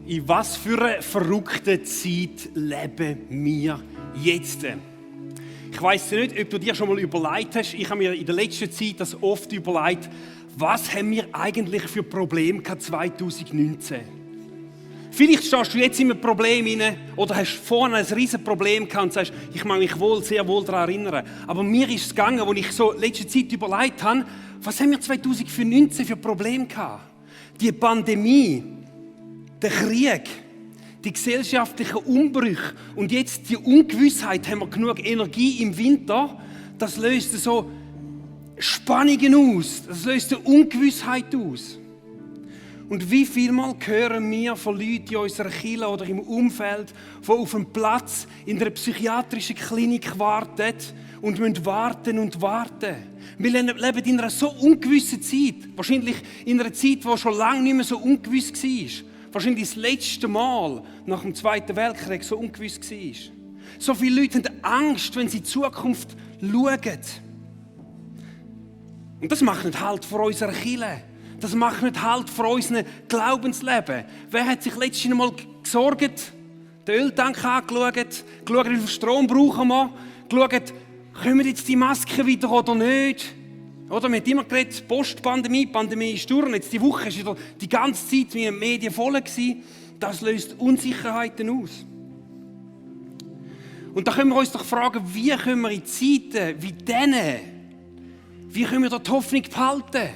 In was für einer verrückten Zeit leben wir jetzt? Ich weiss nicht, ob du dir schon mal überlegt hast, ich habe mir in der letzten Zeit das oft überlegt, was haben wir eigentlich für Probleme 2019? Vielleicht stehst du jetzt in einem Problem rein oder hast vorne ein riesen Problem gehabt und sagst, ich mag mich sehr wohl daran erinnern. Aber mir ist es gegangen, als ich so letzte Zeit überlegt habe, was haben wir 2019 für Probleme gehabt? Die Pandemie, der Krieg, die gesellschaftlichen Umbrüche und jetzt die Ungewissheit, haben wir genug Energie im Winter, das löst so Spannungen aus, das löst eine Ungewissheit aus. Und wie viel Mal hören wir von Leuten in unserer Kirche oder im Umfeld, die auf einem Platz in einer psychiatrischen Klinik warten und müssen warten und warten. Wir leben in einer so ungewissen Zeit, wahrscheinlich in einer Zeit, die schon lange nicht mehr so ungewiss war. Wahrscheinlich das letzte Mal nach dem Zweiten Weltkrieg so ungewiss war. So viele Leute haben Angst, wenn sie in die Zukunft schauen. Und das macht nicht Halt vor unserer Kirche. Das macht nicht Halt vor unserem Glaubensleben. Wer hat sich letztes Mal gesorgt, den Öltank angeschaut, geschaut, wie viel Strom brauchen wir, geschaut, kommen jetzt die Masken wieder oder nicht? Oder, wir haben immer geredet, Postpandemie, Pandemie ist durch. Und jetzt die Woche war wieder die ganze Zeit mit den Medien voll gewesen. Das löst Unsicherheiten aus. Und da können wir uns doch fragen, wie können wir in Zeiten wie diesen, wie können wir da die Hoffnung behalten?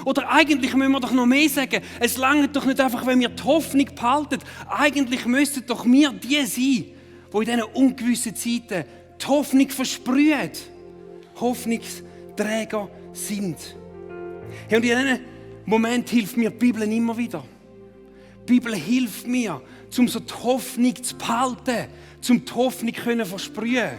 Oder eigentlich müssen wir doch noch mehr sagen. Es reicht doch nicht einfach, wenn wir die Hoffnung behalten. Eigentlich müssten doch wir die sein, die in diesen ungewissen Zeiten die Hoffnung versprühen. Hoffnungsträger sind. Hey, und in diesem Moment hilft mir die Bibel immer wieder. Die Bibel hilft mir, um so die Hoffnung zu behalten, um die Hoffnung zu versprühen.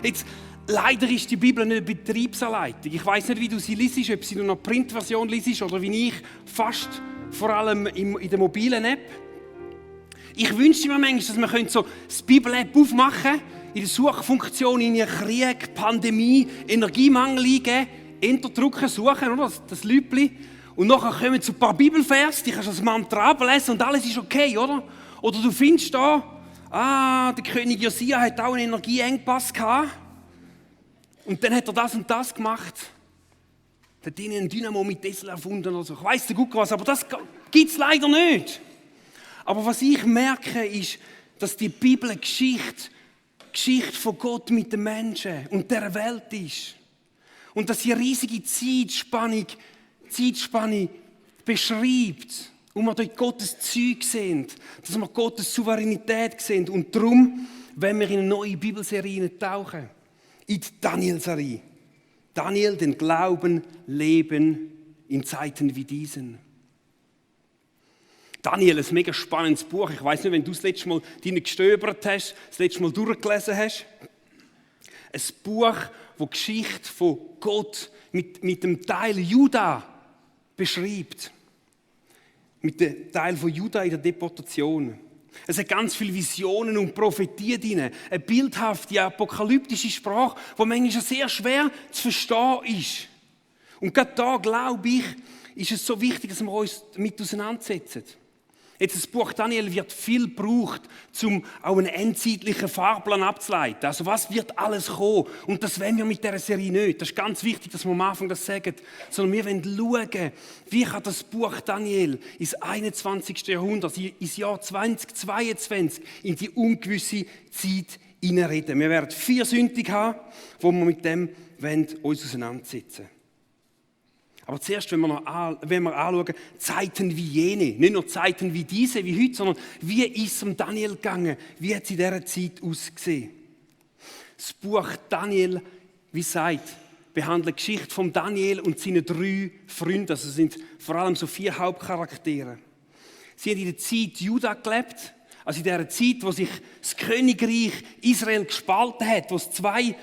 Jetzt, leider ist die Bibel nicht eine Betriebsanleitung. Ich weiss nicht, wie du sie liest, ob sie nur noch Printversion liest oder wie ich, fast vor allem in der mobilen App. Ich wünschte mir manchmal, dass wir so das Bibel-App aufmachen können, in der Suchfunktion in Krieg, Pandemie, Energiemangel eingeben, Enter drücken, suchen, oder? Das Lübli. Und nachher kommen so ein paar Bibelverse, die kannst du als Mantra ablesen und alles ist okay, oder? Oder du findest da, der König Josia hat auch einen Energieengpass gehabt. Und dann hat er das und das gemacht. Er hat ihnen ein Dynamo mit Tesla erfunden oder so. Ich weiss gut was, aber das gibt es leider nicht. Aber was ich merke, ist, dass die Bibel eine Geschichte von Gott mit den Menschen und der Welt ist. Und dass sie eine riesige Zeitspanne beschreibt. Und wir dort Gottes Zeug sehen. Dass wir Gottes Souveränität sehen. Und darum, wenn wir in eine neue Bibelserie tauchen, in die Daniel-Serie. Daniel, den Glauben, Leben in Zeiten wie diesen. Daniel, ein mega spannendes Buch. Ich weiss nicht, wenn du das letzte Mal gestöbert hast, das letzte Mal durchgelesen hast. Ein Buch, das die Geschichte von Gott mit dem Teil Juda beschreibt. Mit dem Teil von Juda in der Deportation. Es hat ganz viele Visionen und Prophetien drin. Eine bildhafte, apokalyptische Sprache, die manchmal sehr schwer zu verstehen ist. Und gerade da, glaube ich, ist es so wichtig, dass wir uns damit auseinandersetzen. Jetzt, das Buch Daniel wird viel gebraucht, um auch einen endzeitlichen Fahrplan abzuleiten. Also was wird alles kommen? Und das wollen wir mit dieser Serie nicht. Das ist ganz wichtig, dass wir am Anfang das sagen. Sondern wir wollen schauen, wie kann das Buch Daniel ins 21. Jahrhundert, ins Jahr 2022, in die ungewisse Zeit hineinreden. Wir werden 4 Sündig haben, wo wir mit dem uns auseinandersetzen wollen. Aber zuerst, wenn wir anschauen, Zeiten wie jene, nicht nur Zeiten wie diese, wie heute, sondern wie ist es um Daniel gegangen, wie hat es in dieser Zeit ausgesehen. Das Buch Daniel, wie gesagt, behandelt die Geschichte von Daniel und seinen 3 Freunden, also sind vor allem so 4 Hauptcharaktere. Sie haben in der Zeit Juda gelebt, also in der Zeit, wo sich das Königreich Israel gespalten hat, wo es 2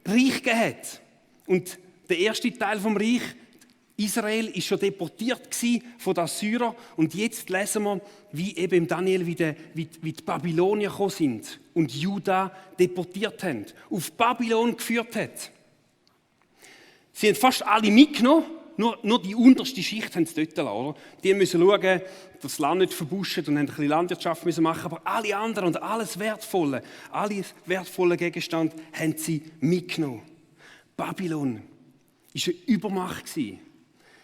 Reiche gegeben hat. Und der erste Teil vom Reich, Israel ist schon deportiert von den Assyrern und jetzt lesen wir, wie eben im Daniel wie die Babylonier gekommen sind und Juda deportiert haben, auf Babylon geführt hat. Sie haben fast alle mitgenommen, Nur die unterste Schicht haben sie dort gelassen, oder? Die müssen schauen, dass das Land nicht verbuschen und haben ein bisschen Landwirtschaft müssen machen. Aber alle anderen und alle wertvolle Gegenstände haben sie mitgenommen. Babylon war eine Übermacht,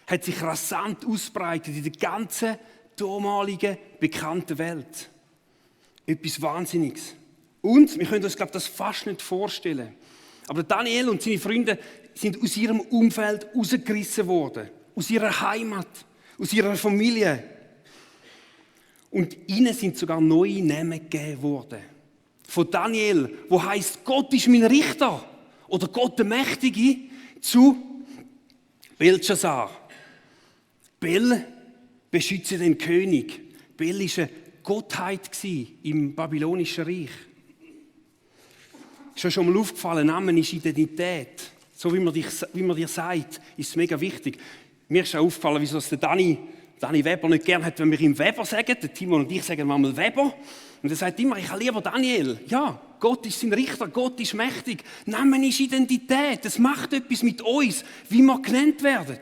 hat sich rasant ausbreitet in der ganzen damaligen bekannten Welt. Etwas Wahnsinniges. Und wir können uns, glaube ich, das fast nicht vorstellen. Aber Daniel und seine Freunde sind aus ihrem Umfeld rausgerissen worden. Aus ihrer Heimat, aus ihrer Familie. Und ihnen sind sogar neue Namen gegeben worden. Von Daniel, wo heißt Gott ist mein Richter oder Gott der Mächtige, zu Belshazzar. Bel beschütze den König. Bel war eine Gottheit im babylonischen Reich. Ist dir schon mal aufgefallen, Name ist Identität. So wie man dir sagt, ist es mega wichtig. Mir ist auch aufgefallen, wieso es der Dani Weber nicht gerne hat, wenn wir ihm Weber sagen. Der Timon und ich sagen manchmal Weber. Und er sagt immer, ich habe lieber Daniel. Ja, Gott ist sein Richter, Gott ist mächtig. Name ist Identität. Es macht etwas mit uns, wie wir genannt werden.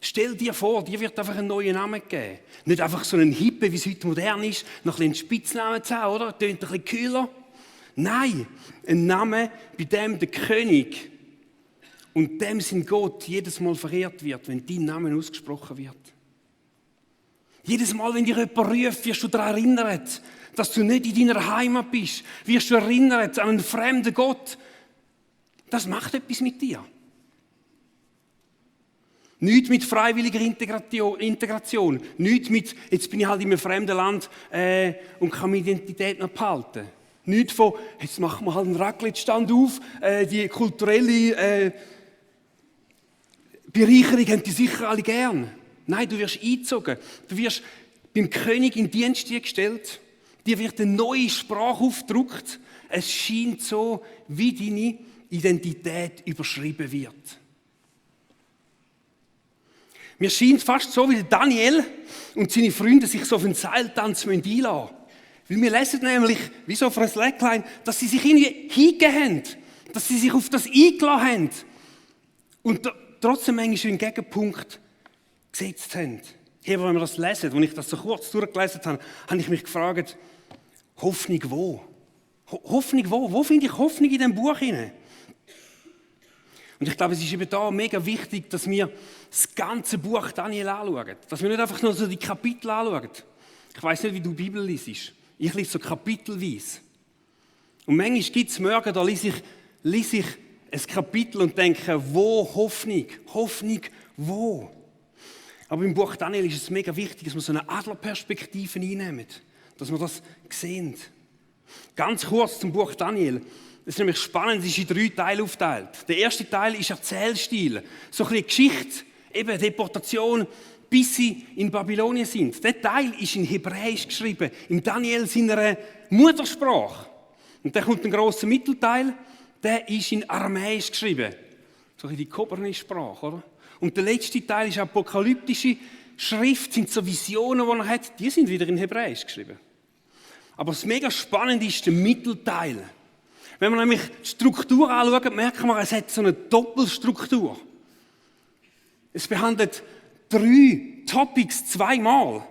Stell dir vor, dir wird einfach ein neuer Name gegeben. Nicht einfach so ein Hippe, wie es heute modern ist, noch ein Spitznamen zu haben, oder? Tönt ein bisschen kühler. Nein, ein Name, bei dem der König und dem sein Gott jedes Mal verehrt wird, wenn dein Name ausgesprochen wird. Jedes Mal, wenn dir jemand ruft, wirst du daran erinnert, dass du nicht in deiner Heimat bist. Wirst du erinnert an einen fremden Gott. Das macht etwas mit dir. Nichts mit freiwilliger Integration. Nichts mit, jetzt bin ich halt in einem fremden Land und kann meine Identität noch behalten. Nichts von, jetzt machen wir halt einen Raclette-Stand auf, die kulturelle Bereicherung haben die sicher alle gern. Nein, du wirst eingezogen. Du wirst beim König in Dienst gestellt. Dir wird eine neue Sprache aufgedruckt. Es scheint so, wie deine Identität überschrieben wird. Mir scheint fast so, wie Daniel und seine Freunde sich so auf einen Seiltanz einlassen müssen. Weil wir lesen nämlich, wie so auf einer Slackline, dass sie sich irgendwie hingegeben haben, dass sie sich auf das eingelassen haben und trotzdem manchmal einen Gegenpunkt gesetzt haben. Hier, wenn wir das lesen, als ich das so kurz durchgelesen habe, habe ich mich gefragt, Hoffnung wo? Hoffnung wo? Wo finde ich Hoffnung in diesem Buch hinein? Und ich glaube, es ist eben da mega wichtig, dass wir das ganze Buch Daniel anschauen. Dass wir nicht einfach nur so die Kapitel anschauen. Ich weiss nicht, wie du die Bibel liest. Ich lese so kapitelweise. Und manchmal gibt es Morgen, da lese ich ein Kapitel und denke, wo Hoffnung? Hoffnung wo? Aber im Buch Daniel ist es mega wichtig, dass wir so eine Adlerperspektive einnehmen. Dass wir das sehen. Ganz kurz zum Buch Daniel. Das ist nämlich spannend, es ist in 3 Teile aufgeteilt. Der erste Teil ist Erzählstil. So ein bisschen Geschichte, eben Deportation, bis sie in Babylonien sind. Der Teil ist in Hebräisch geschrieben, in Daniel seiner Muttersprache. Und dann kommt ein grosser Mittelteil, der ist in Aramäisch geschrieben. So ein die Koberne-Sprache, oder? Und der letzte Teil ist apokalyptische Schrift, sind so Visionen, die er hat, die sind wieder in Hebräisch geschrieben. Aber das mega Spannende ist der Mittelteil. Wenn man nämlich die Struktur anschaut, merkt man, es hat so eine Doppelstruktur. Es behandelt 3 Topics zweimal.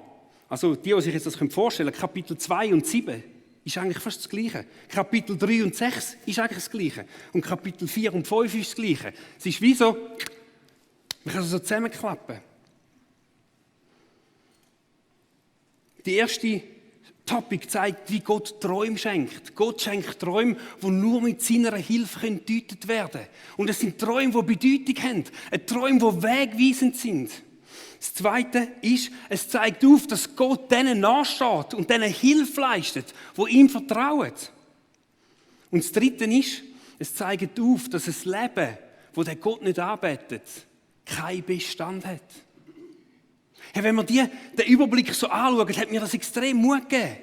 Also die sich jetzt das vorstellen können, Kapitel 2 und 7 ist eigentlich fast das Gleiche. Kapitel 3 und 6 ist eigentlich das Gleiche. Und Kapitel 4 und 5 ist das Gleiche. Es ist wie so, man kann es so zusammenklappen. Die erste Topic zeigt, wie Gott Träume schenkt. Gott schenkt Träume, die nur mit seiner Hilfe gedeutet werden können. Und es sind Träume, die Bedeutung haben. Träume, die wegweisend sind. Das Zweite ist, es zeigt auf, dass Gott denen nachsteht und denen Hilfe leistet, die ihm vertrauen. Und das Dritte ist, es zeigt auf, dass ein Leben, das der Gott nicht anbetet, keinen Bestand hat. Hey, wenn wir den Überblick so anschauen, hat mir das extrem Mut gegeben,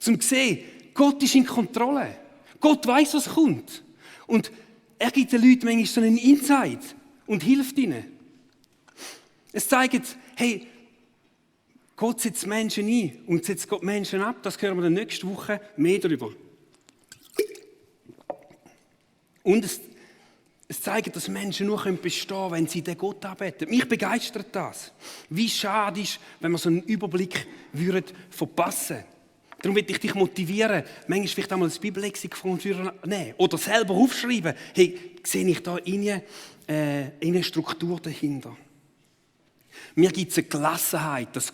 um zu sehen, Gott ist in Kontrolle. Gott weiß, was kommt. Und er gibt den Leuten manchmal so einen Insight und hilft ihnen. Es zeigt, hey, Gott setzt Menschen ein und setzt Gott Menschen ab. Das hören wir dann nächste Woche mehr darüber. Und Es zeigt, dass Menschen nur bestehen können, wenn sie den Gott anbeten. Mich begeistert das. Wie schade ist, wenn wir so einen Überblick verpassen würden. Darum will ich dich motivieren, manchmal vielleicht einmal das Bibellexikon nehmen oder selber aufschreiben. Hey, sehe ich da eine Struktur dahinter? Mir gibt es eine Gelassenheit, dass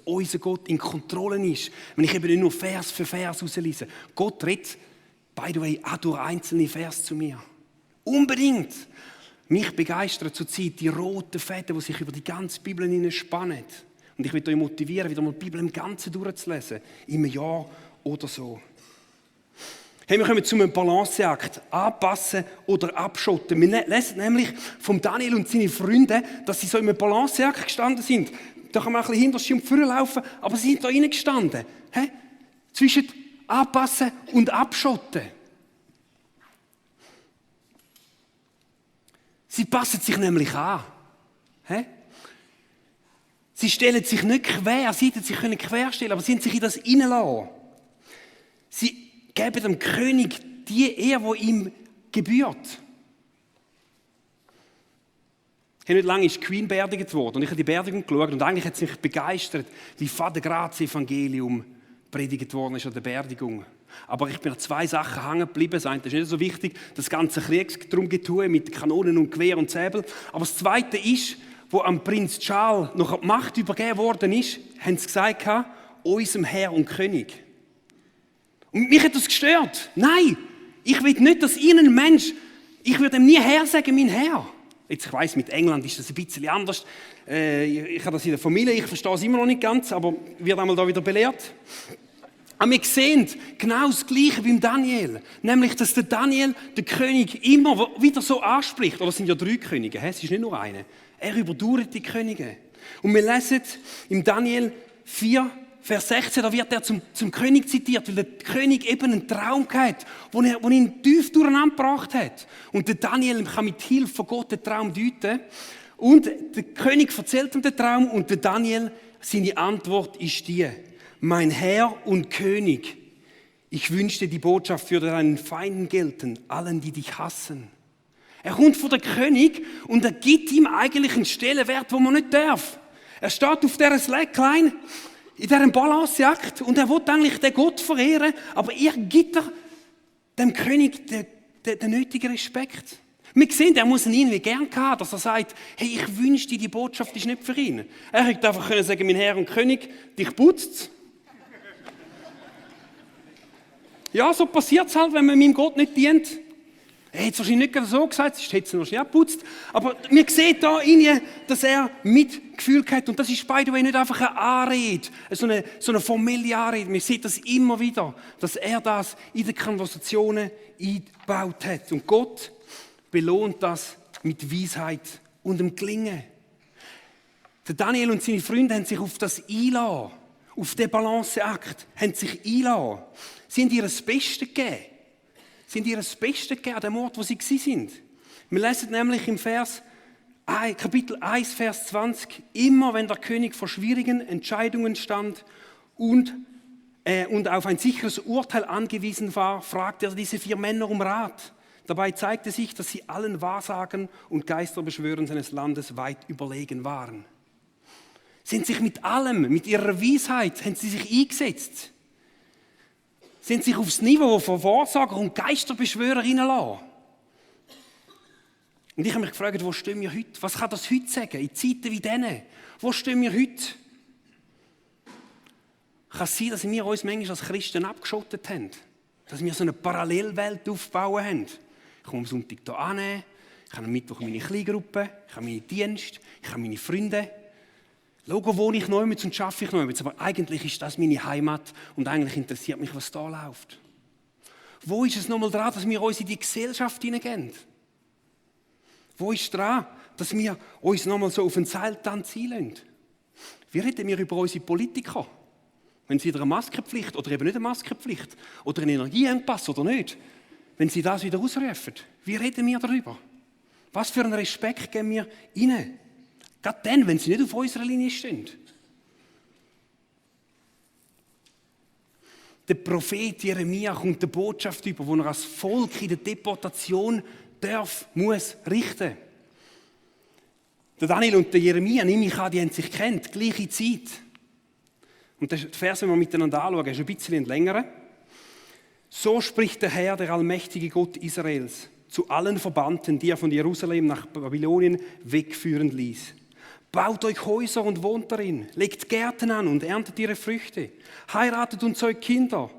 unser Gott in Kontrolle ist. Wenn ich eben nicht nur Vers für Vers rauslese. Gott redet, by the way, auch durch einzelne Vers zu mir. Unbedingt. Mich begeistern zurzeit die roten Fäden, die sich über die ganze Bibel hineinspannen. Und ich will euch motivieren, wieder mal die Bibel im Ganzen durchzulesen. In einem Jahr oder so. Hey, wir kommen zu einem Balanceakt. Anpassen oder abschotten. Wir lesen nämlich von Daniel und seinen Freunden, dass sie so in einem Balanceakt gestanden sind. Da kann man ein bisschen hinter sich und vorne laufen, aber sie sind da rein gestanden. Hey? Zwischen anpassen und abschotten. Sie passen sich nämlich an. Hey? Sie stellen sich nicht quer, sie hätten sich querstellen, aber sie haben sich in das hineingelassen. Sie geben dem König die Ehre, die ihm gebührt. Nicht lange ist die Queen beerdigt worden und ich habe die Beerdigung geschaut und eigentlich hat es mich begeistert, wie Vater Graz Evangelium predigt worden ist an der Beerdigung. Aber ich bin an 2 Sachen hängen geblieben. Das eine ist nicht so wichtig, das ganze Kriegsgetue mit Kanonen und Gewehr und Säbel. Aber das Zweite ist, wo am Prinz Charles noch die Macht übergeben worden ist, haben sie gesagt, unserem Herr und König. Und mich hat das gestört. Nein, ich will nicht, dass irgendein Mensch, ich würde ihm nie Herr sagen, mein Herr. Jetzt, ich weiss, mit England ist das ein bisschen anders. Ich habe das in der Familie, ich verstehe es immer noch nicht ganz, aber wird einmal da wieder belehrt. Aber wir sehen genau das Gleiche beim Daniel. Nämlich, dass der Daniel den König immer wieder so anspricht. Oder es sind ja 3 Könige, es ist nicht nur einer. Er überdauert die Könige. Und wir lesen im Daniel 4, Vers 16, da wird er zum König zitiert, weil der König eben einen Traum hatte, wo ihn tief durcheinander gebracht hat. Und der Daniel kann mit Hilfe von Gott den Traum deuten. Und der König erzählt ihm den Traum und der Daniel, seine Antwort ist die: Mein Herr und König, ich wünschte, die Botschaft würde deinen Feinden gelten, allen, die dich hassen. Er kommt vor den König und er gibt ihm eigentlich einen Stellenwert, den man nicht darf. Er steht auf dieser Slackline, in diesem Balanceakt und er will eigentlich den Gott verehren, aber er gibt dem König den nötigen Respekt. Wir sehen, er muss ihn irgendwie gern haben, dass er sagt, hey, ich wünschte, die Botschaft ist nicht für ihn. Er hätte einfach können sagen, mein Herr und König, dich putzt. Ja, so passiert es halt, wenn man meinem Gott nicht dient. Er hat es wahrscheinlich nicht so gesagt, sonst hätte es ihn wahrscheinlich auch geputzt. Aber wir sehen da irgendwie, dass er Mitgefühl hat. Und das ist by the way nicht einfach eine Anrede, so eine formelle Anrede. Wir sehen das immer wieder, dass er das in den Konversationen eingebaut hat. Und Gott belohnt das mit Weisheit und dem Gelingen. Der Daniel und seine Freunde haben sich auf das eingelassen, auf den Balanceakt, haben sich eingelassen. Sie haben ihr das Beste gegeben. Sie haben ihr das Beste gegeben an dem Ort, wo sie waren. Wir lesen nämlich im Kapitel 1, Vers 20, immer wenn der König vor schwierigen Entscheidungen stand und auf ein sicheres Urteil angewiesen war, fragte er diese 4 Männer um Rat. Dabei zeigte sich, dass sie allen Wahrsagen und Geisterbeschwörern seines Landes weit überlegen waren. Sind sich mit allem, mit ihrer Weisheit, haben sie sich eingesetzt. Sind sich aufs Niveau von Wahrsager und Geisterbeschwörer hineingelassen. Und ich habe mich gefragt, wo stehen wir heute? Was kann das heute sagen, in Zeiten wie diesen? Wo stehen wir heute? Kann es sein, dass wir uns manchmal als Christen abgeschottet haben? Dass wir so eine Parallelwelt aufbauen haben? Ich komme am Sonntag hier an, ich habe am Mittwoch meine Kleingruppe, ich habe meinen Dienst, ich habe meine Freunde. Logo wohne ich neu und arbeite ich neu, aber eigentlich ist das meine Heimat und eigentlich interessiert mich, was da läuft. Wo ist es nochmal dran, dass wir uns in die Gesellschaft hineingehen? Wo ist es dran, dass wir uns nochmal so auf den Seiltanz einlassen? Wie reden wir über unsere Politiker? Wenn sie wieder eine Maskenpflicht oder eben nicht eine Maskenpflicht oder einen Energieengpass oder nicht, wenn sie das wieder ausrufen, wie reden wir darüber? Was für einen Respekt geben wir ihnen? Gerade dann, wenn sie nicht auf unserer Linie stehen. Der Prophet Jeremia kommt die Botschaft über, wo er als Volk in der Deportation muss richten. Der Daniel und der Jeremia, nehme ich an, die haben sich kennt, gleiche Zeit. Und den Vers, wenn wir miteinander anschauen, ist ein bisschen länger. So spricht der Herr, der allmächtige Gott Israels, zu allen Verbannten, die er von Jerusalem nach Babylonien wegführen ließ. Baut euch Häuser und wohnt darin, legt Gärten an und erntet ihre Früchte, heiratet und zeugt Kinder,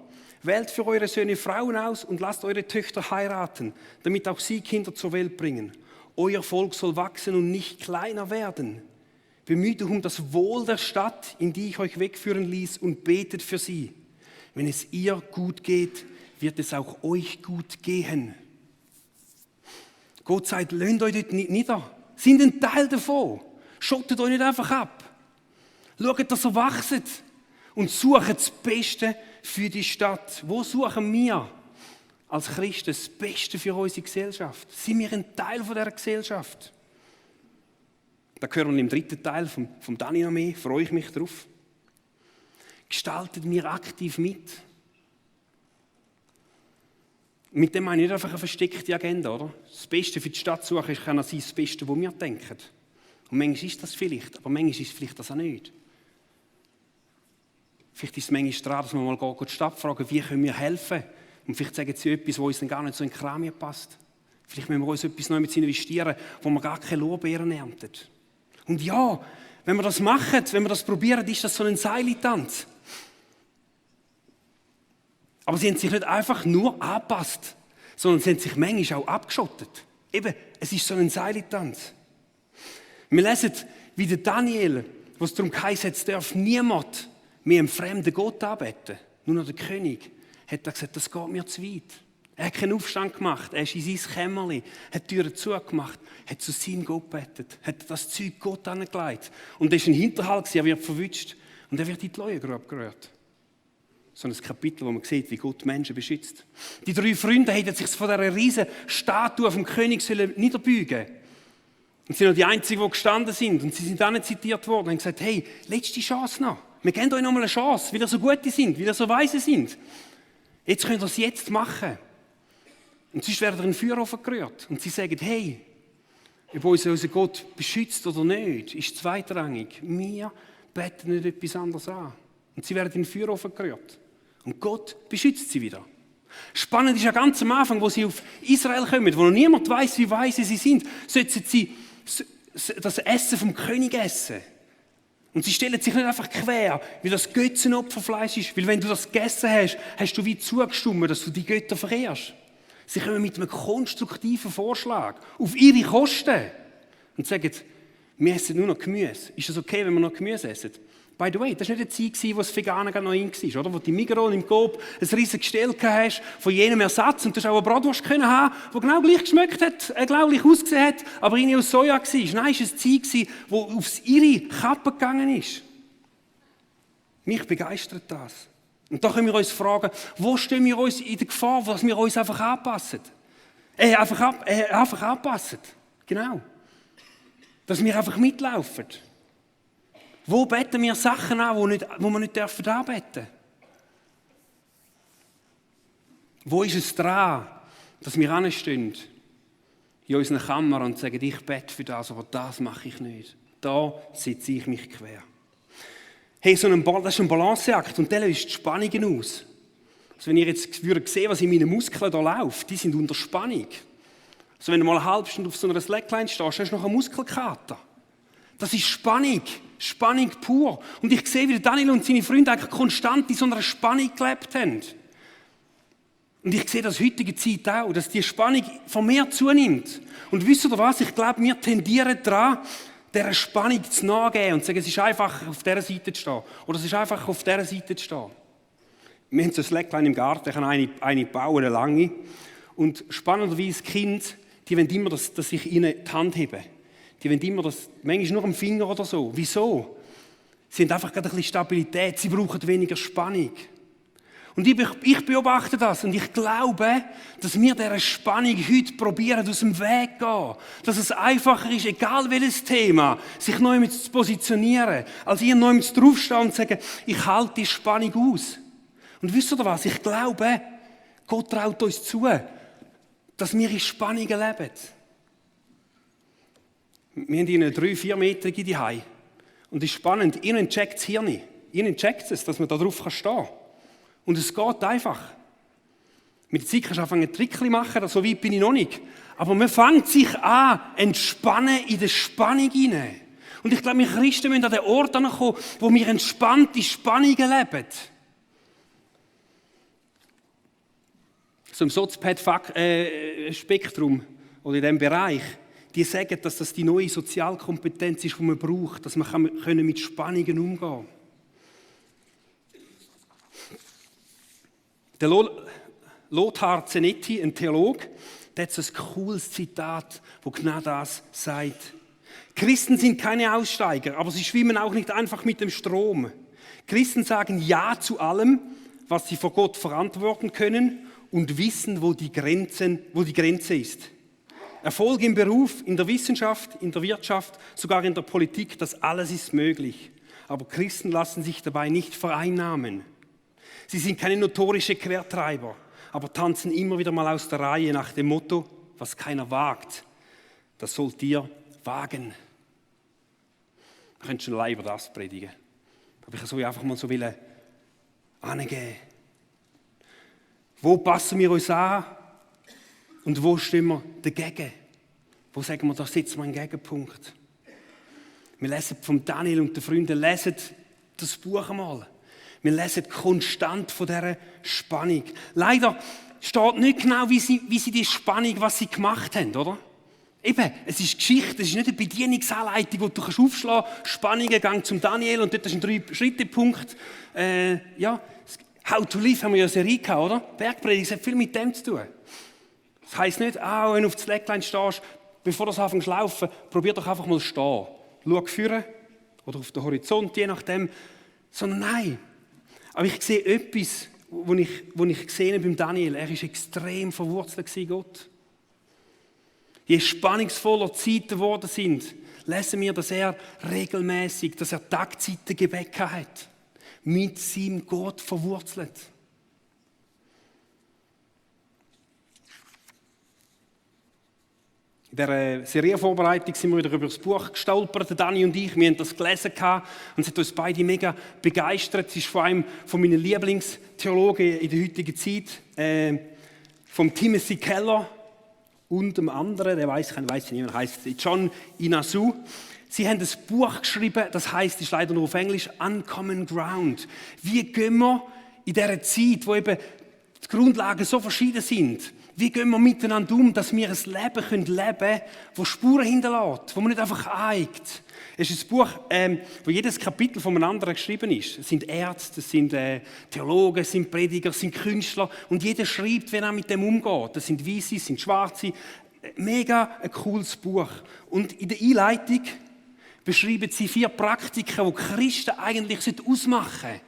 wählt für eure Söhne Frauen aus und lasst eure Töchter heiraten, damit auch sie Kinder zur Welt bringen. Euer Volk soll wachsen und nicht kleiner werden. Bemüht euch um das Wohl der Stadt, in die ich euch wegführen ließ, und betet für sie. Wenn es ihr gut geht, wird es auch euch gut gehen. Gott sagt, löhnt euch dort nicht nieder. Seid ein Teil davon. Schottet euch nicht einfach ab. Schaut, dass ihr wachset und sucht das Beste für die Stadt. Wo suchen wir als Christen das Beste für unsere Gesellschaft? Sind wir ein Teil von dieser Gesellschaft? Da hören wir im dritten Teil vom Dani noch mehr. Freue ich mich drauf. Gestaltet mir aktiv mit. Mit dem meine ich nicht einfach eine versteckte Agenda, oder? Das Beste für die Stadt suchen kann sein, das Beste, was wir denken. Und manchmal ist das vielleicht, aber manchmal ist es vielleicht das auch nicht. Vielleicht ist es manchmal dran, dass wir mal die Stadt fragen, wie können wir helfen? Und vielleicht sagen sie etwas, was uns dann gar nicht so in den Kram passt. Vielleicht müssen wir uns etwas Neues investieren, wo wir gar keine Lorbeeren ernten. Und ja, wenn wir das machen, wenn wir das probieren, ist das so ein Seiltanz. Aber sie haben sich nicht einfach nur angepasst, sondern sie haben sich manchmal auch abgeschottet. Eben, es ist so ein Seiltanz. Wir lesen, wie der Daniel, was darum heisst, es darf niemand mehr einen fremden Gott anbeten. Nur noch der König hat gesagt, das geht mir zu weit. Er hat keinen Aufstand gemacht, er ist in sein Kämmerchen, hat die Türen zugemacht, hat zu seinem Gott gebetet, hat das Zeug Gott angelegt. Und das war ein Hinterhalt, er wird verwünscht und er wird in die Leuengrube gerührt. So ein Kapitel, wo man sieht, wie Gott Menschen beschützt. Die 3 Freunde hätten sich von dieser riesen Statue vom König niederbeugen sollen. Und sie sind noch die Einzigen, die gestanden sind. Und sie sind dann zitiert worden und haben gesagt, hey, letzte Chance noch. Wir geben euch noch mal eine Chance, weil ihr so gute sind, weil ihr so weise sind. Jetzt könnt ihr es jetzt machen. Und sonst werden ihr in den Feuerofen gerührt. Und sie sagen, hey, ob uns unser Gott beschützt oder nicht, ist zweitrangig. Wir beten nicht etwas anderes an. Und sie werden in den Feuerofen gerührt. Und Gott beschützt sie wieder. Spannend ist ja ganz am Anfang, wo sie auf Israel kommen, wo noch niemand weiß, wie weise sie sind, sollten sie das Essen vom König essen. Und sie stellen sich nicht einfach quer, wie das Götzenopferfleisch ist. Weil wenn du das gegessen hast, hast du wie zugestimmt, dass du die Götter verehrst. Sie kommen mit einem konstruktiven Vorschlag auf ihre Kosten und sagen, wir essen nur noch Gemüse. Ist es okay, wenn wir noch Gemüse essen? By the way, das war nicht eine Zeit, wo das Veganer noch in war, oder? Wo du im Migros, im Coop ein riesiges Gestell hast von jenem Ersatz und du hast auch eine Bratwurst können haben, die genau gleich geschmeckt hat, genau gleich ausgesehen hat, aber irgendwie aus Soja war. Nein, es war eine Zeit, wo aufs ihre Kappe gegangen ist. Mich begeistert das. Und da können wir uns fragen, wo stehen wir uns in der Gefahr, dass wir uns einfach anpassen? Einfach anpassen. Genau. Dass wir einfach mitlaufen. Wo beten wir Sachen an, wo wir nicht anbeten dürfen? Wo ist es dran, dass wir anstehen in unseren Kammern und sagen, ich bete für das, aber das mache ich nicht. Da setze ich mich quer. Hey, das ist ein Balanceakt und der löst Spannungen aus. Also wenn ihr jetzt sehen, was in meinen Muskeln da läuft, die sind unter Spannung. Also wenn du mal eine halbe Stunde auf so einer Slackline stehst, hast du noch einen Muskelkater. Das ist Spannung. Spannung pur. Und ich sehe, wie Daniel und seine Freunde eigentlich konstant in so einer Spannung gelebt haben. Und ich sehe das heutige Zeit auch, dass die Spannung vermehrt zunimmt. Und wisst ihr was? Ich glaube, wir tendieren daran, dieser Spannung zu nachgehen und zu sagen, es ist einfach auf dieser Seite zu stehen. Oder es ist einfach auf dieser Seite zu stehen. Wir haben so ein Slackline im Garten, ich kann eine bauen, eine lange. Und spannenderweise Kind, die wollen immer, dass ich ihnen die Hand hebe. Die wollen immer das, manchmal nur am Finger oder so. Wieso? Sie haben einfach gerade ein bisschen Stabilität, sie brauchen weniger Spannung. Und ich beobachte das und ich glaube, dass wir dieser Spannung heute probieren, aus dem Weg zu gehen. Dass es einfacher ist, egal welches Thema, sich neu mit zu positionieren, als ihr neu mit draufstehen und sagen, ich halte die Spannung aus. Und wisst ihr was? Ich glaube, Gott traut uns zu, dass wir in Spannungen leben. Wir haben ihnen 3-4 Meter in die Hause. Und es ist spannend, ihnen checkt das Hirn. Ihnen checkt es, dass man da drauf stehen kann. Und es geht einfach. Mit der Zeit kannst du anfangen, ein Trickchen machen, so weit bin ich noch nicht. Aber man fängt sich an, entspannen in der Spannung hinein. Und ich glaube, wir Christen müssen an den Ort kommen, wo wir entspannt in Spannungen leben. So im Sozped-Spektrum oder in diesem Bereich, die sagen, dass das die neue Sozialkompetenz ist, die man braucht, dass man mit Spannungen umgehen kann. Der Lothar Zenetti, ein Theologe, der hat so ein cooles Zitat, wo genau das sagt. Christen sind keine Aussteiger, aber sie schwimmen auch nicht einfach mit dem Strom. Christen sagen Ja zu allem, was sie vor Gott verantworten können und wissen, wo die Grenze ist. Erfolg im Beruf, in der Wissenschaft, in der Wirtschaft, sogar in der Politik, das alles ist möglich. Aber Christen lassen sich dabei nicht vereinnahmen. Sie sind keine notorische Quertreiber, aber tanzen immer wieder mal aus der Reihe nach dem Motto, was keiner wagt, das sollt ihr wagen. Ich könnte schon allein über das predigen. Aber ich so einfach mal so angeben. Wo passen wir uns an und wo stehen wir dagegen? Wo sagen wir, da setzen wir einen Gegenpunkt? Wir lesen von Daniel und den Freunden, lesen das Buch einmal. Wir lesen konstant von dieser Spannung. Leider steht nicht genau, wie sie die Spannung, was sie gemacht haben, oder? Eben, es ist Geschichte, es ist nicht eine Bedienungsanleitung, die du aufschlagen kannst, Spannungen, Gang zum Daniel und dort ist ein 3-Schritte-Punkt. How to live haben wir ja eine Serie gehabt, oder? Bergpredigt hat viel mit dem zu tun. Das heisst nicht, wenn du auf das Slackline stehst, bevor du anfängst zu laufen, probier doch einfach mal stehen. Schau vorne oder auf den Horizont, je nachdem. Sondern nein. Aber ich sehe etwas, was ich gesehen habe beim Daniel. Er war extrem verwurzelt in Gott. Je spannungsvoller Zeiten geworden sind, lesen wir, dass er regelmäßig, dass er Tagzeiten Gebet hat. Mit seinem Gott verwurzelt. In dieser Serienvorbereitung sind wir wieder über das Buch gestolpert, Dani und ich. Wir haben das gelesen und es hat uns beide mega begeistert. Es ist vor allem von meinen Lieblingstheologen in der heutigen Zeit, vom Timothy Keller und dem anderen, ich weiß nicht, wie er heißt, John Inasu. Sie haben ein Buch geschrieben, das heißt, ist leider nur auf Englisch, Uncommon Ground. Wie gehen wir in dieser Zeit, wo eben die Grundlagen so verschieden sind, wie gehen wir miteinander um, dass wir ein Leben leben können, das Spuren hinterlässt, wo man nicht einfach aneckt. Es ist ein Buch, wo jedes Kapitel von einem anderen geschrieben ist. Es sind Ärzte, es sind Theologen, es sind Prediger, es sind Künstler und jeder schreibt, wie er mit dem umgeht. Das sind Weisse, es sind Schwarze. Mega ein cooles Buch. Und in der Einleitung beschreiben sie 4 Praktiken, die Christen eigentlich ausmachen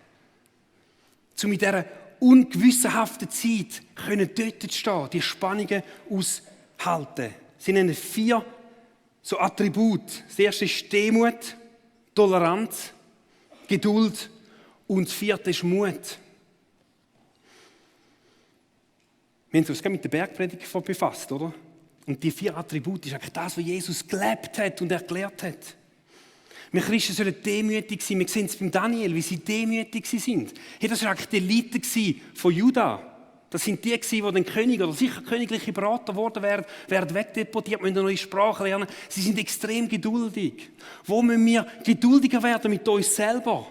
sollten, um in dieser ungewissenhaften Zeit dort zu stehen, die Spannungen aushalten. Sie nennen 4 so Attribute. Das erste ist Demut, Toleranz, Geduld und das 4. ist Mut. Wir haben uns mit der Bergpredigt befasst, oder? Und die 4 Attribute ist eigentlich das, was Jesus gelebt hat und erklärt hat. Wir Christen sollen demütig sein. Wir sehen es beim Daniel, wie sie demütig sind. Hey, das war eigentlich die Elite von Juda. Das sind die, die den König oder sicher königliche Berater geworden wären, werden wegdeportiert, müssen eine neue Sprache lernen. Sie sind extrem geduldig. Wo müssen wir geduldiger werden mit uns selber?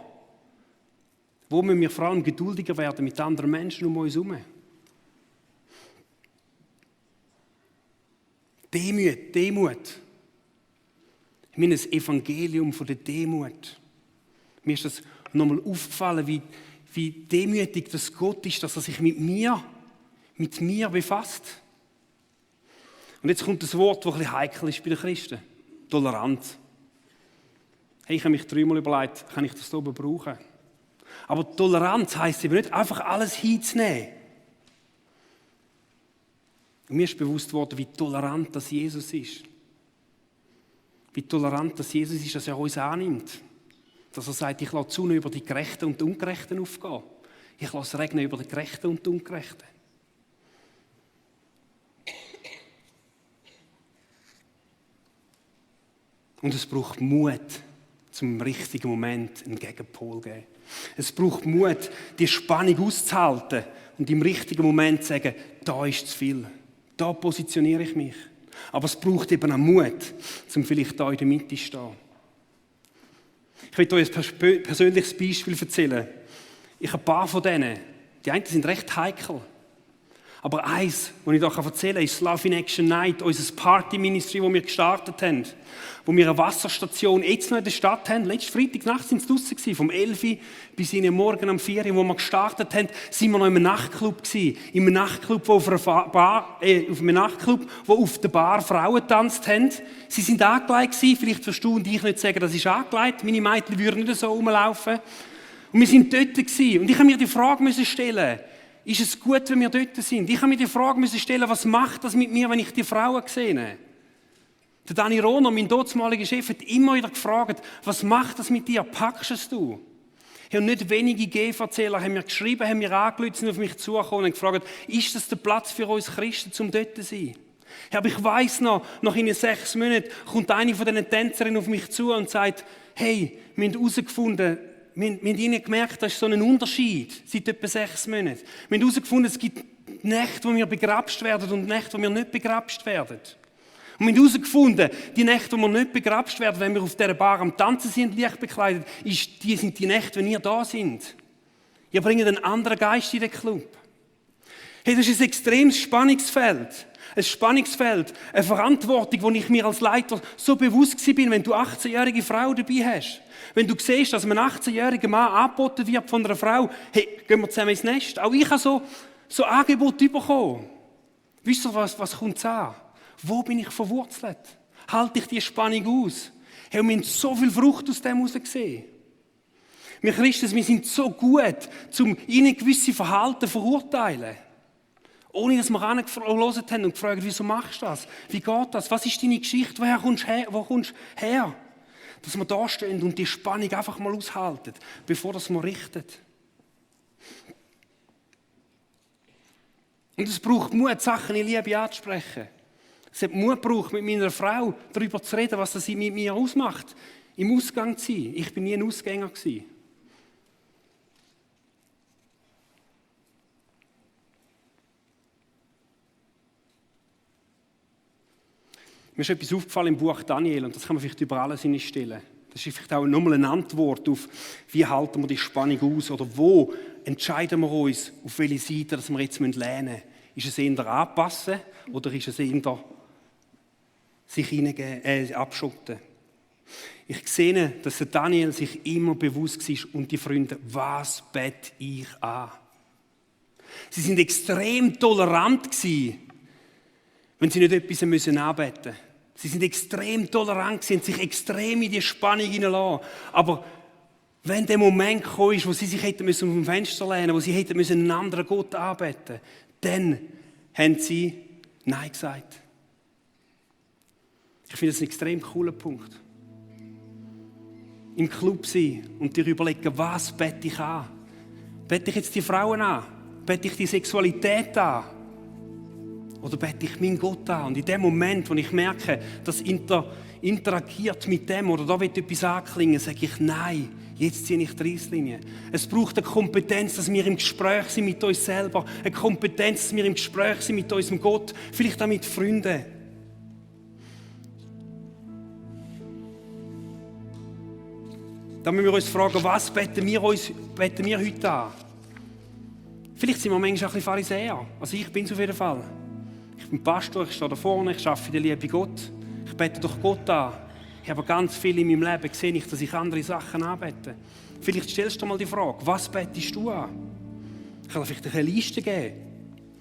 Wo müssen wir vor allem geduldiger werden mit anderen Menschen um uns herum? Demut. Ich meine, das Evangelium von der Demut. Mir ist das nochmal aufgefallen, wie demütig das Gott ist, dass er sich mit mir befasst. Und jetzt kommt das Wort, das ein bisschen heikel ist bei den Christen. Toleranz. Hey, ich habe mich 3-mal überlegt, kann ich das hier oben brauchen? Aber Toleranz heisst eben nicht, einfach alles hinzunehmen. Und mir ist bewusst worden, wie tolerant das Jesus ist. Wie tolerant das Jesus ist, dass er uns annimmt. Dass er sagt, ich lasse die Sonne über die Gerechten und die Ungerechten aufgehen. Ich lasse regnen über die Gerechten und die Ungerechten. Und es braucht Mut, zum richtigen Moment einen Gegenpol zu geben. Es braucht Mut, die Spannung auszuhalten und im richtigen Moment zu sagen, da ist zu viel. Da positioniere ich mich. Aber es braucht eben auch Mut, um vielleicht da in der Mitte zu stehen. Ich will euch ein persönliches Beispiel erzählen. Ich habe ein paar von denen. Die einen sind recht heikel. Aber eins, was ich euch erzählen kann, ist Love in Action Night, unser Party-Ministry, das wir gestartet haben. Wo wir eine Wasserstation jetzt noch in der Stadt haben. Letzten Freitagnacht waren sie draussen, vom 11 Uhr bis in den Morgen um 4 Uhr, wo wir gestartet haben, sind wir noch in einem Nachtclub gewesen. In einem Nachtclub, wo auf der Bar Frauen getanzt haben. Sie sind angelegt gewesen. Vielleicht wirst du und ich nicht sagen, das ist angelegt. Meine Mädchen würden nicht so rumlaufen. Und wir sind dort gewesen. Und ich habe mir die Frage stellen, ist es gut, wenn wir dort sind? Ich habe mir die Frage stellen, was macht das mit mir, wenn ich die Frauen sehe? Der Dani Rohner, mein damaliger Chef, hat immer wieder gefragt, was macht das mit dir? Packst es du? Und nicht wenige GV-Erzähler haben mir geschrieben, haben mir angerufen, sind auf mich zugekommen und gefragt, ist das der Platz für uns Christen, um dort zu sein? Aber ich weiss noch, nach 6 Monaten kommt eine von diesen Tänzerinnen auf mich zu und sagt, hey, wir haben herausgefunden, wir haben ihnen gemerkt, das ist so ein Unterschied seit etwa 6 Monaten. Wir haben herausgefunden, es gibt Nächte, wo wir begrapscht werden und Nächte, wo wir nicht begrapscht werden. Und wir haben herausgefunden, die Nächte, wo wir nicht begrapscht werden, wenn wir auf dieser Bar am Tanzen sind, leicht bekleidet, sind die Nächte, wenn ihr da sind. Ihr bringt einen anderen Geist in den Club. Hey, das ist ein extremes Spannungsfeld. Ein Spannungsfeld, eine Verantwortung, wo ich mir als Leiter so bewusst bin, wenn du 18-jährige Frau dabei hast. Wenn du siehst, dass einem 18-jährigen Mann angeboten wird von einer Frau, hey, gehen wir zusammen ins Nest. Auch ich habe so Angebote bekommen. Wisst ihr, was kommt an? Wo bin ich verwurzelt? Halte ich die Spannung aus? Hey, wir haben so viel Frucht aus dem heraus gesehen. Wir Christen, wir sind so gut, um ihnen gewisse Verhalten zu verurteilen. Ohne dass wir angehört haben und gefragt, wieso machst du das? Wie geht das? Was ist deine Geschichte? Woher kommst du her? Dass wir da stehen und die Spannung einfach mal aushalten, bevor das wir richten. Und es braucht Mut, Sachen in Liebe anzusprechen. Es hat Mut gebraucht, mit meiner Frau darüber zu reden, was das mit mir ausmacht, im Ausgang zu sein. Ich bin nie ein Ausgänger gewesen. Mir ist etwas aufgefallen im Buch Daniel, und das kann man vielleicht über alles hinstellen. Das ist vielleicht auch nochmal eine Antwort auf, wie halten wir die Spannung aus oder wo entscheiden wir uns, auf welche Seite dass wir jetzt lernen müssen. Ist es eher anpassen oder ist es eher sich abschotten? Ich sehe, dass der Daniel sich immer bewusst war und die Freunde, was bete ich an? Sie sind extrem tolerant gewesen, wenn sie nicht etwas anbeten müssen. Sie sind extrem tolerant gewesen, sich extrem in die Spannung hineingelassen. Aber wenn der Moment gekommen ist, wo sie sich hätten müssen auf dem Fenster lehnen, wo sie hätten müssen einen anderen Gott anbeten, dann haben sie Nein gesagt. Ich finde das einen extrem coolen Punkt. Im Club sein und dir überlegen, was bete ich an? Bete ich jetzt die Frauen an? Bete ich die Sexualität an? Oder bete ich meinen Gott an? Und in dem Moment, wo ich merke, das interagiert mit dem oder da wird etwas anklingen, sage ich Nein, jetzt ziehe ich die Reisslinie. Es braucht eine Kompetenz, dass wir im Gespräch sind mit uns selber. Eine Kompetenz, dass wir im Gespräch sind mit unserem Gott. Vielleicht auch mit Freunden. Da müssen wir uns fragen, was beten wir heute an? Vielleicht sind wir manchmal ein bisschen Pharisäer. Also ich bin es auf jeden Fall. Ich bin Pastor, ich stehe da vorne, ich arbeite in der Liebe Gott. Ich bete doch Gott an. Ich habe ganz viel in meinem Leben gesehen, dass ich andere Sachen anbete. Vielleicht stellst du dir mal die Frage, was betest du an? Ich kann dir vielleicht eine Liste geben.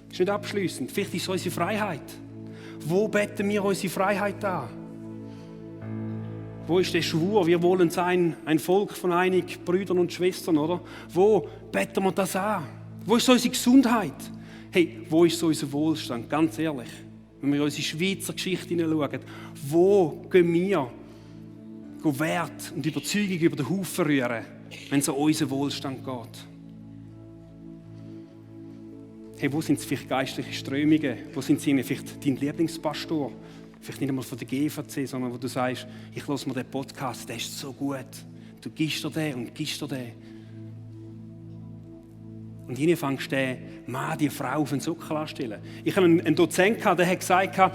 Das ist nicht abschliessend. Vielleicht ist es unsere Freiheit. Wo beten wir unsere Freiheit an? Wo ist der Schwur? Wir wollen sein, ein Volk von einigen Brüdern und Schwestern, oder? Wo beten wir das an? Wo ist unsere Gesundheit? Hey, wo ist so unser Wohlstand? Ganz ehrlich, wenn wir in unsere Schweizer Geschichte hineinschauen, wo gehen wir Wert und Überzeugung über den Haufen rühren, wenn es um unseren Wohlstand geht? Hey, wo sind es vielleicht geistliche Strömungen? Wo sind sie vielleicht dein Lieblingspastor? vielleicht nicht einmal von der GVC, sondern wo du sagst, ich höre mir den Podcast, der ist so gut. Du gibst dir den und gibst dir den. Und dann fängst du den Mann, die Frau auf den Sockel anstellen. Ich hatte einen Dozent, der hat gesagt, das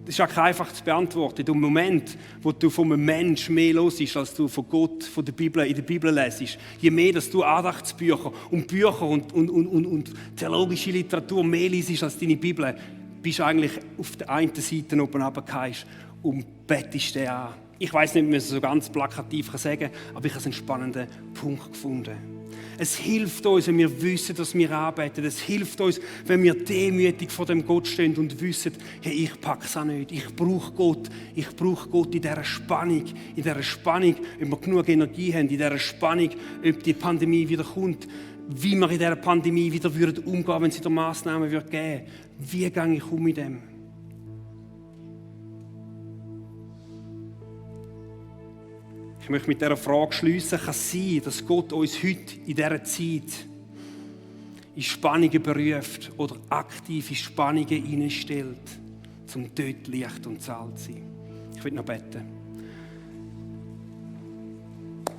ist ja kein einfach zu beantworten. Im Moment, wo du von einem Menschen mehr hörst, als du von Gott, von der Bibel, in der Bibel lesest, je mehr, dass du Andachtsbücher und Bücher und theologische Literatur mehr liest als deine Bibel, bist du eigentlich auf der einen Seite oben runtergefallen und bettest den an. Ich weiss nicht, wie man es so ganz plakativ sagen kann, aber ich habe einen spannenden Punkt gefunden. Es hilft uns, wenn wir wissen, dass wir arbeiten. Es hilft uns, wenn wir demütig vor dem Gott stehen und wissen, hey, ich packe es auch nicht. Ich brauche Gott. Ich brauche Gott in dieser Spannung. In dieser Spannung, ob wir genug Energie haben. In dieser Spannung, ob die Pandemie wieder kommt. Wie wir in dieser Pandemie wieder umgehen würden, wenn es wieder Massnahmen geben würde. Wie gehe ich um mit dem? Ich möchte mit dieser Frage schliessen, kann es sein, dass Gott uns heute in dieser Zeit in Spannungen beruft oder aktiv in Spannungen hineinstellt, um dort Licht und Salz zu sein. Ich will noch beten.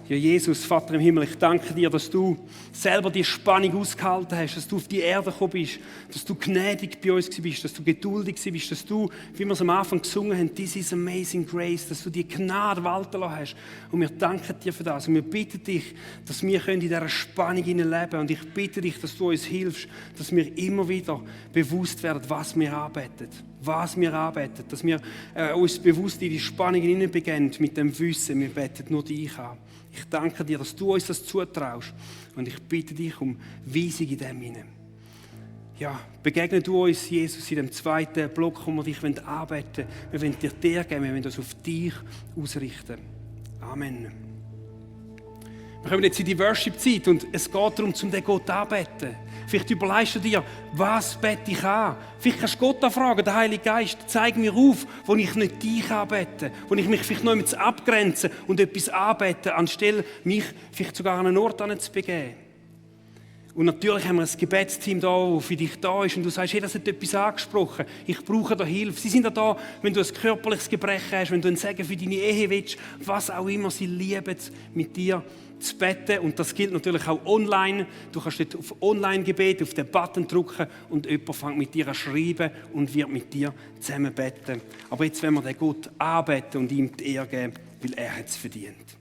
Ja, Jesus, Vater im Himmel, ich danke dir, dass du selber die Spannung ausgehalten hast, dass du auf die Erde gekommen bist, dass du gnädig bei uns bist, dass du geduldig bist, dass du, wie wir es am Anfang gesungen haben, this is amazing grace, dass du die Gnade walten lassen hast. Und wir danken dir für das. Und wir bitten dich, dass wir in dieser Spannung leben können. Und ich bitte dich, dass du uns hilfst, dass wir immer wieder bewusst werden, was wir arbeiten. Was wir arbeiten. Dass wir uns bewusst in die Spannung hineinbegeben mit dem Wissen, wir beten nur dich an. Ich danke dir, dass du uns das zutraust. Und ich bitte dich um Weisung in dem hinein. Ja, begegne du uns, Jesus, in dem zweiten Block, wo wir dich arbeiten wollen. Wir wollen dir geben, wir wollen das auf dich ausrichten. Amen. Wir kommen jetzt in die Worship-Zeit und es geht darum, um den Gott anzubeten. Vielleicht überlegst du dir, was bete ich an? Vielleicht kannst du Gott anfragen, der Heilige Geist, zeig mir auf, wo ich nicht dich anbete, wo ich mich vielleicht noch einmal abgrenzen und etwas anbete, anstelle mich vielleicht sogar an einen Ort zu begeben. Und natürlich haben wir ein Gebetsteam da, das für dich da ist und du sagst, hey, das hat etwas angesprochen, ich brauche da Hilfe. Sie sind auch da, wenn du ein körperliches Gebrechen hast, wenn du einen Segen für deine Ehe willst, was auch immer, sie lieben es, mit dir zu beten. Und das gilt natürlich auch online. Du kannst dort auf Online-Gebet auf den Button drücken und jemand fängt mit dir an schreiben und wird mit dir zusammen beten. Aber jetzt wollen wir den Gott anbeten und ihm die Ehre geben, weil er es verdient.